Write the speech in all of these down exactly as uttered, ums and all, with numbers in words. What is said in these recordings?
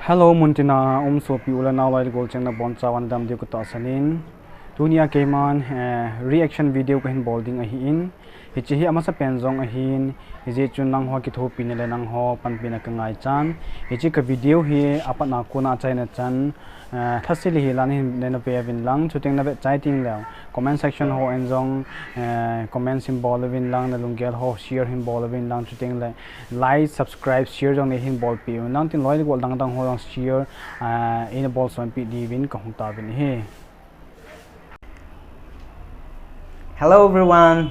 Hello, muntina um sopi u le nao loi le gol cheng nabonchauvin damdeu katahsan in. Tunia keiman, eh, reaction video kahin bol ding ahin. Hiche hi amasa pen jong ahin. Hijeh chun nangho kithopina le nangho panpina kangaichan. Hiche ka video hi apatna kona achaina chan, eh, lhasil hih in nahin, nave uvin lang. Chuteng nave chai teng le comment section hoa jong, eh, comment hin bol uvin lang, nalunggel ho share hin bol uvin lang. Chuteng le like, subscribe, share jong neihin bolpeh uvin lang, tin loi le gol dang dang ho jong share, ah, eina bolsonpeh diuvin kahung tauvin ahi. Hello everyone.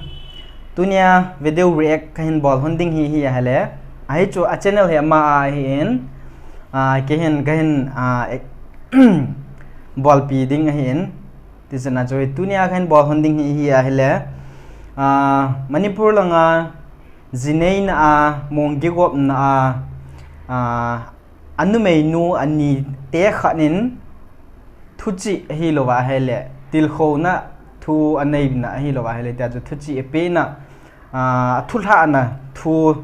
Tunia video react kahin bol hon ding hi, hi ahile. Ahi chu a channel hi ama a ahin. Ah, keihin, kahin, ah, ek-, bolpi ding ahin. Tisana chu tunia kahin bol hon ding hi, hi ahile. Ah, Manipur langa, Jinei na a, monggi gop na a, a, anumeinu ani te khat in thuchih ahilouva ahile, tilkhouna thu aneina ahilouva ahile, tia chu thuchih apehna, a, athulhahna thu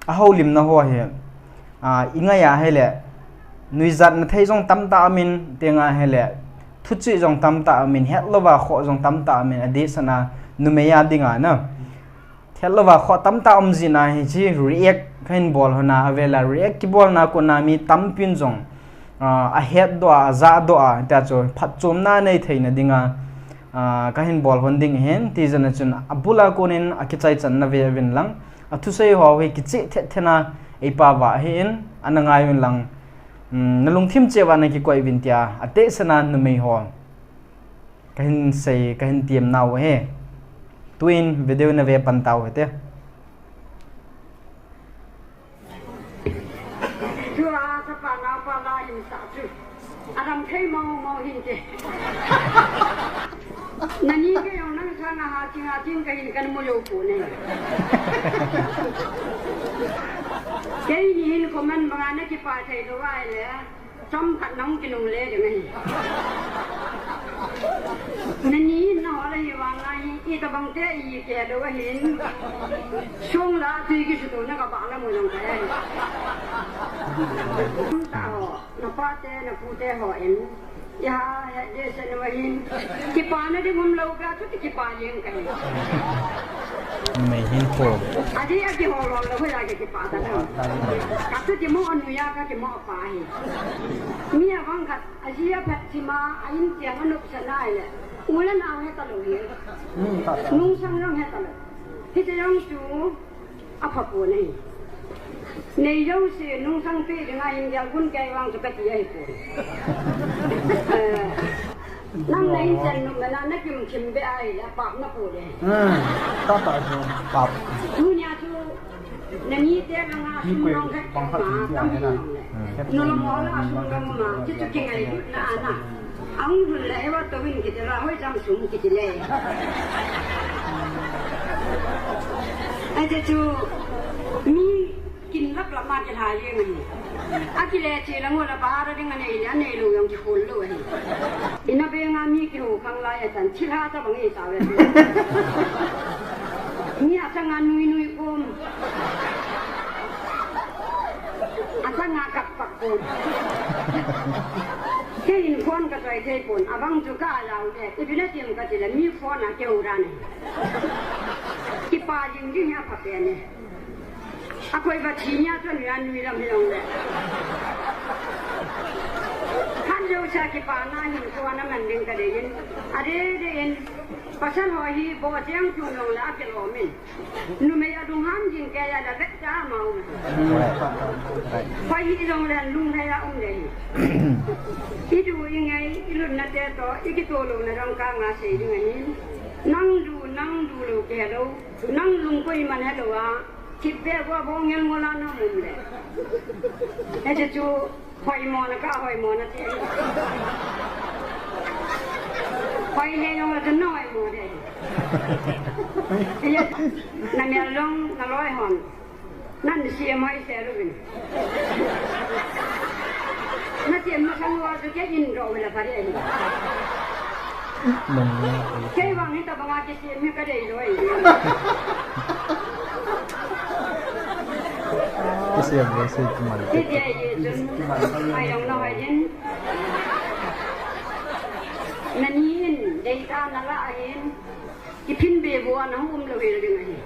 ahoulimna ho hi, a, ingai ahile, nuijatna thei jong tamtah amin, tenga ahile, thuchih jong tamtah amin, hetlouva khoh jong tamtah amin, adehsetna numei a dinga na. Hetlouva khoh tamtah um jeh in hiche react kahin bol hon a, avela react kibolna kona mi tampin jong, ah, ahetdoh a, ajahdoh a, tia chu phatchomna nei theina dinga, ah, kahin bol hon ding ahin, tisana chun abul a konin akichai chan nave uvin lang, athusei ho hi kicheh thet thet na eipao va ahin, ana ngai uvin lang, um, nalungthim cheh uva nakikoi uvin tia, adehsetna numei ho. Kahin sei, kahin temnau ahi. Tuin video nave pan tau hite. Chua chapa naopa la hin sa chu. Adam thei mau mau hinte. Nani kei jong nang sanga ha ching ha ching kahin kan mu jou pu ne. Keini hin comment banga nakipah thei lou ahile. Chomkhat nahung kinungle ding ahi. Nani in nahol ahi vang ahi, itobang te ikihe lou ahin. Song la tui kisuto na kabah la mo jong kai ahi. Taho, napa te, napu te ho in. Iha, iha, dehset nau ahin. Kipana ding umlou ka, chuti kipa jeng kahi. Numei hinkho. Adeh a kihol lou, hoiya kipah ta na. Kachu kimo anuiya, kakimo apa hi. Mi abang khat, aji aphat chima, a in tiang anop sa nai le. U le nao heta lou hi. Nungsang jong heta lou. Hiche jong chu, apha pon ahi. Nei jouse, nungsang pe dinga hin gel gun kei vang chu kati ahi pon. Eh, nang na in chan nop na, nakim kim be ahi, apap na pon ahi. Hmm, tata chu, pap. Tunia chu, nani te langa sum nong khat ma, tam hi nong le. Nulou mo la sum nong ma, chu chu kingailutna ana. Ahung lhun le, ewa touvin kiti la, hoi jam sum kiti le. Ahi chu, mi kin lap lap ma kilha jeng ahi. Akile che la ngo la bahar ding anei le, anei lou jong kikhol lou ahi. Ina benga mi kiho khang lai atan, thilha tabang e sa ve. Mi achanga nui nui kom. Achanga kap kap kom. Kei in phone kachoi thei pon, abang chu ka alau le, ipi natim kati le, mi phone a keu dan e. Kipa jing jing hi apha pen e. Akoi va thi nia chu nui a nui lam hi jong le. Khat jouse a kipana hinkho ana man ding kadei in. Adeh deh in, pasal ho hi bo cheng chung jong le akilom in. Numei adung ham jing kei a la vet cha mau. Hoi hi jong le lunglhai a um le hi. Idu ingai, ilutna te toh, ikitolouna jong kanga sei ding ahin. Nang du, nang du lou kei lou. Nang lungkoi man helou a, thipbeh go bong ngel ngol a na mum le. Hiche chu, hoimo na ka, hoimo na ti. Hoi le jong le chu na hoimo de. Hiya, na mel jong na loi hon. Nan siem hoi se luvin. Nasiem masang uva chu kei in doh uvin la pha ding ahi. Kei vang hitabanga kisiem hi kadei lou ahi. Siam le sei kiman. Hiti ahi chun, hoi jong na hoi in. Nani in, deitah na la ahin. Kiphin be bou a na hung um lou hel ding ahi.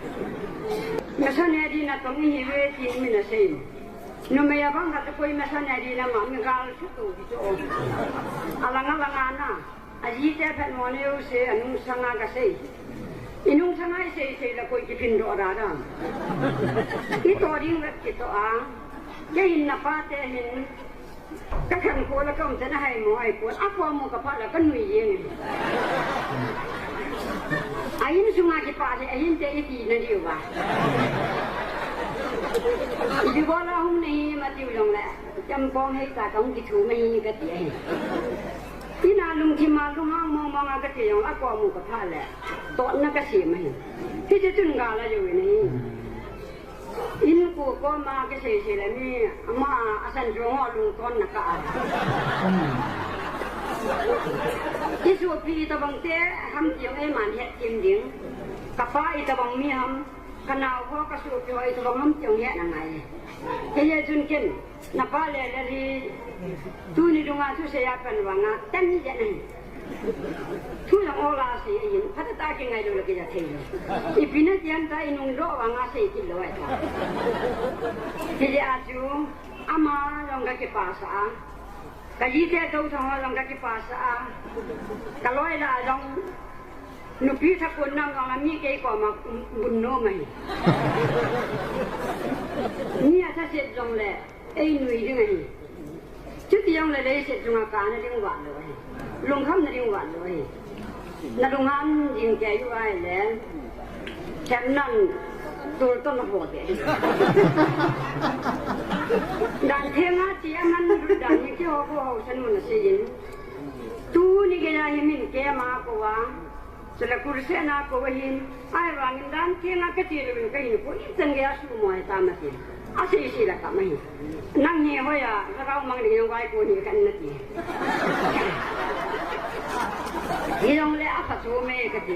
Missionary natong ihiuve tin mi na sei. Numei a bang khat koi missionary na ma mi gal sutu hi chu. Alang alang a na. Ajite phat mo neo se anung sanga ka sei. Inung sanga isei sei la koi kiphin doh da da. Ito ding vet kito a. Kei hin na pa te hin. Ka khankho la ka um chan a hai mo hai pon. A ko mo ka pha la ka nui jeng. A insunga kipa le a hinte iti na diu va. Ipi bol a hung na hi ma tiu jong le. Champong hei ta ka hung kithu mai ka ti ahi. Ina lungthim a lunghang mong mong a ka ti jong a ko mu ka pha le. Totna ka sei mai. Hiti chun gal a jou in ahi. Inko koma kisei sei le mi ama a san jong ho lungtonna ka a. Isopi tabang te ham ti jong eiman het kim ding. Ka pa itabang mi ham, ka nao ho ka sopi ho itabang ham ti jong het na ngai. Kei jeh chun ken, na pa le le hi, tuni dunga thusei a pan vanga, tan hi jeh na hi. Thu jong ola sei ahin, phatah tah kingai lou le kija thei lou. Ipi na ti ham ta inung doh vanga sei kit lou ahi ta. Hijeh a chu, ama jong ka kipah sah a. Ka jite tou thang ho jong ka kipah sah a. Ka loi la jong, nupi thakon nam jong a mi kei koma bun nom ahi. Mi a thaset jong le. Ei nui ding ahi. Chuti jong le leiset chunga kana ding vat lou ahi. Lungkhamna ding vat lou ahi. Na lungham ding kei u ahile. Themnan tul toh na ho de. Dan thenga ti aman lut dan hi keiho kho hausan mun asei in. Tuni geiya hi min kema kou a. Chule kurse na kou ahin, ahivangin dan thenga kati louvin kahin kou, ichan geiya sumo ahi tam ati. Asei sei la kama hi. Nang hi hoiya, lhagao mang ding jong vaikon hi kan nati. Hijongle apha chom e kati.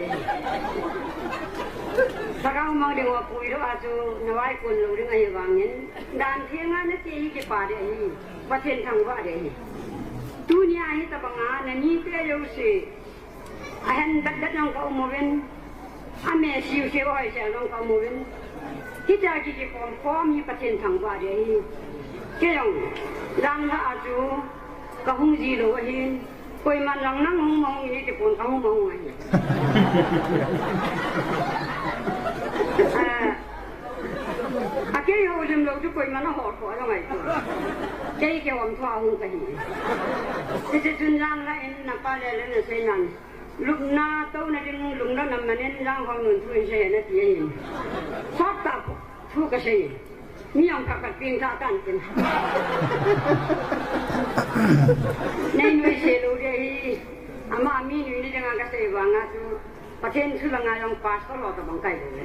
Lhagao mang ding va pui lou a chu, na vaikon lou ding ahivangin, dan thenga nati hi kipah ding ahi. Pathen thangvah ding ahi. Tunia hitabanga, nanite jouse. Ahen bet bet jong ka um uvin, ame siu siu hoi sel jong ka um uvin. Hitia ki kikhom khom hi Pathen thangvah ding ahi. Kei jong, janlhah a chu, ka hung ji lou ahin. Koiman jong nang hung ma hung in ti pon ka hung ma hung ahi. Ah, a kei houlim lou chu koiman ahol kho jong ahi chu. Kei kihom thua hung kahi. Hiche chun janlhah in na pa le le na sei nan. Lupna touna ding lunglhahna manin lang hong nun thu in sei na ti ahin. Sot tah thu ka sei. Mi jong khat khat peng tha tan tin. Nei nuisat lou ding ahi. Ama mi nui na dinga ka sei vanga chu. Pathen thu langa jong pastor ho tabang kai lou le.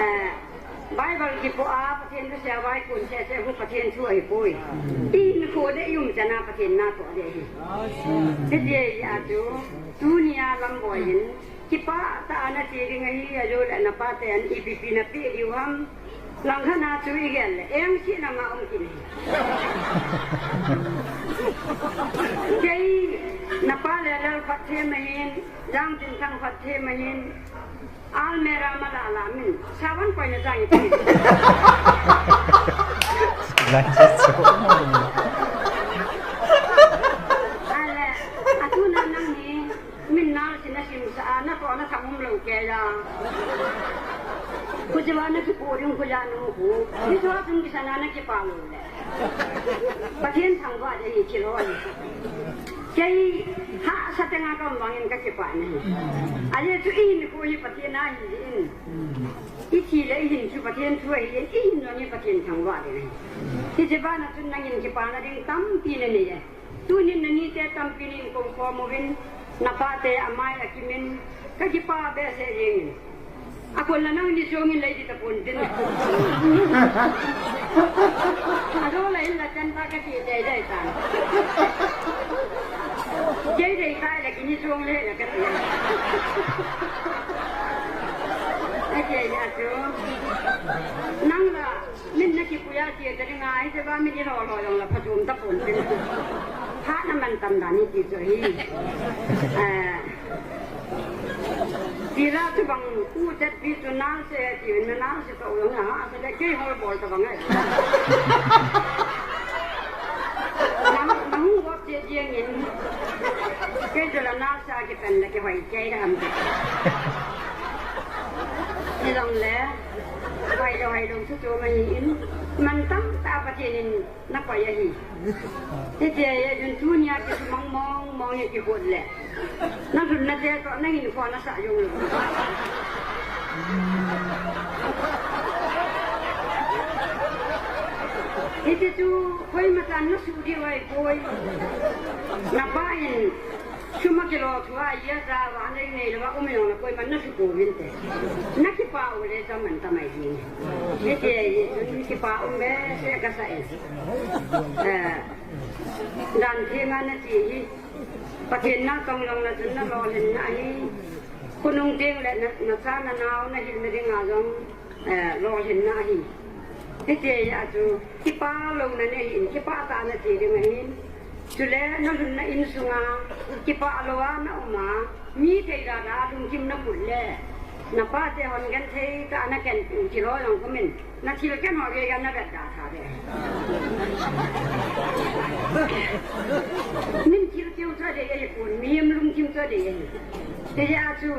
Eh, Bible kipo a, Pathen thu sia vaikon sese hu Pathen thu ahipoi. Ihinkho le i um chan a Pathen natoh ding ahi. Hiti ahi a chu, tunia Lamboi in, kipah tah a nati ding ahi, ajole na pa ten ipi ipi napeh diu ham. Langkhat na chu igel le, engse na nga um kit ahi. Kei, na pa le lal phat them ahin, jang tin thang phat them ahin, Almirah ma la la min, sawan koi na jang i pi. Lai sa so. Ale, atu na nang hi, min na si na sim sa, na to na thang um lou kei la. Kujiwa na ki pu ring kuja nu ku. Ni to tum ki sa na na ki pa lou le. Pathen thangvah ding ahi thil ho ahi. Kei hahsa tenga ka um vangin ka kipah na hi. Ajeh chu ihinkho hi Pathen a ahi in. Ithi le ihin chu Pathen thu ahi in, ihin jong hi Pathen thangvah ding ahi. Hiche bana chun nangin kipana ding tampi nanei e. Tunin nanite tampi nin kou khom uvin, na pate amai akimin, ka kipah behseh jengin. Akon la nang ni jong in lei di tapon tin. Alo la in la chan ta ka ti dei dei tan. Dei dei ta la ki ni jong le la ka ti. Ati a chu. Nang la, min na kipui a ti ta ring a, hiti ba min i lo lo jong la phatum ta pon tin. Pha na man tam dan ni ti chu hi. Eh, ti la chu bang u chat pi chu nang se ti na nang se to jong na ha, se le kei hol bol ta bang ai. Nang, nang bol che jeng in. Kei chu la nang sa kipan le kihoi kei da ham. Hilong le, hoi lou, hoi lou chu chu ma hi in, man tam ta Pathen in na koi ahi. Hiti a chun tunia kisumang mong mong hi kihot le. Na lhunna te toh na hinkho na sah jong lou. Hiti chu koima chan na suh diu ahi poi. Na pa in Sum a kilo thua, ia cha va nei nei lou va um jong le koiman na supouvin te. Na kipah u le cha man ta mai ding. Hiti a chun kipah um behseh kasa e. Eh, dan theng a na che hi. Pathen natong jong na chun na lolhin na hi. Khonung teng le na, na cha na nao na hilna ding a jong eh, lolhinna ahi. Hiti a chu, kipah louna nei hin, kipah tah a na che ding ahin. Chule, na lhunna insunga, kipah lou a na um a, mi thei dan a lungthim na put le, na pate hon genthei tah a na ken u ti lou jong kumin, na thil ken ho gei a na vet da tha de. Min thil keu cha de ahi pon, mihem lungthim cha de ahi. Hiti a chu,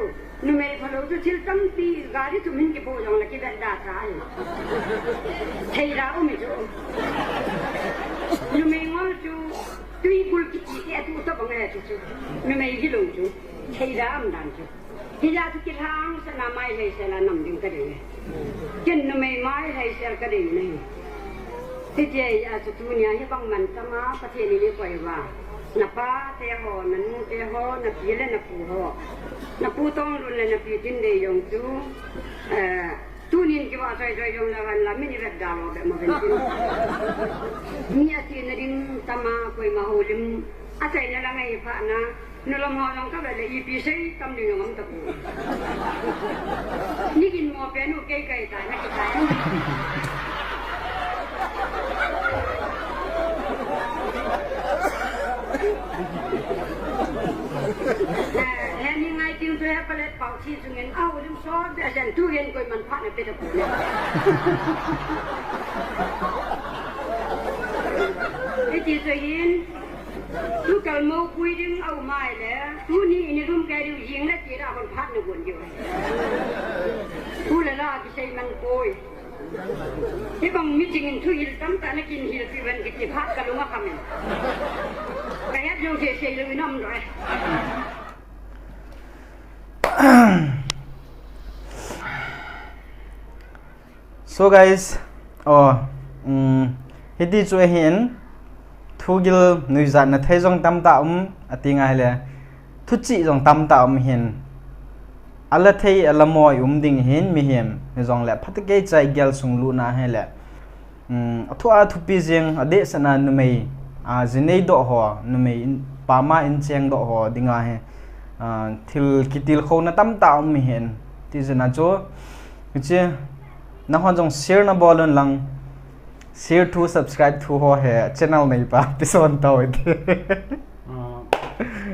Numei phalou chu thil tampi gari chu min kipo jong le kivet da tha ahi. Thei da um hi chu. Numei ngol chu tui kul kiti ti atu to bang e chu chu. Numei hilou chu. Thei da um dan chu. Hiti a chu kilhang sa na mai lei sel a nam ding ka dei. Ken numei mai lei sel ka dei nahi. Hiti a chu tunia hi bang man tam a Pathen in i koi uva. Na pa te ho, na nu te ho, na pi le na pu ho. Na pu Tonglun le na pi Tindei jong chu, eh, tunin kiva choi choi jong le van la min i vet da lou be mo ben tin. Mi a ti na ding tam a koima houlim a chai na la ngai pha na, nu lam ho jong ka vet le ipi sei tam ding jong um ta pu. Ni gin mo pe nu kei kai ta na ki tai. Eh, he ni ngai ting tu he palet pau thi sungin, au, lim so, be sen tu gen koiman pha na pe ta pu. Hiti chu hin, tu kal mo pui ding au mai le, tuni in i lum kai diu jing le ti la hon phat na gon diu. Tu le la kisei man poi. Hibang meeting in thuhil tamtah na kinhil pi ven kiti phat ka lung a kham in. Ka het jong thei sei lou in um lou e. So guys, oh, um, hiti chu ahin, thugil nuijat na thei jong tamtah um, ati ngai le, thuchih jong tamtah um hin, ala thei, ala moi um ding hin, mihem, mi jong le, phatakei chai gel sung lu na hi le, um, a thu a thupi jing, a dehset na numei, a, jinei doh ho, numei in, pama in cheng doh ho, ding ahi, a, thil kitilkhouna tamtah um hin, ti jin a chu, hiche, nahon jong share na bol un lang, share thu, subscribe thu ho he, channel nei pa, pison tau ite. Ah,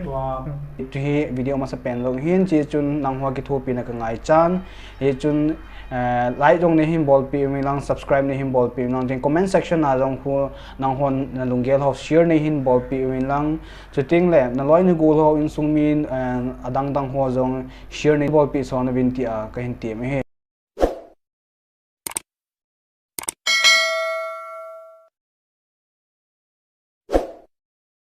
tua, hiche hi video masa pen jong hin, hiche chun nangho kithopi na ka ngaichan. Hiche chun, eh, like jong nei hin bolpi uvin lang, subscribe nei hin bolpi uvin lang. Tin comment section a jong khu nanghon na lunggel ho share nei hin bolpi uvin lang. Chuteng le, na loi na gol ho insung mi, eh, adang dang ho jong share nei bolpi son uvin tia ka hin tem e.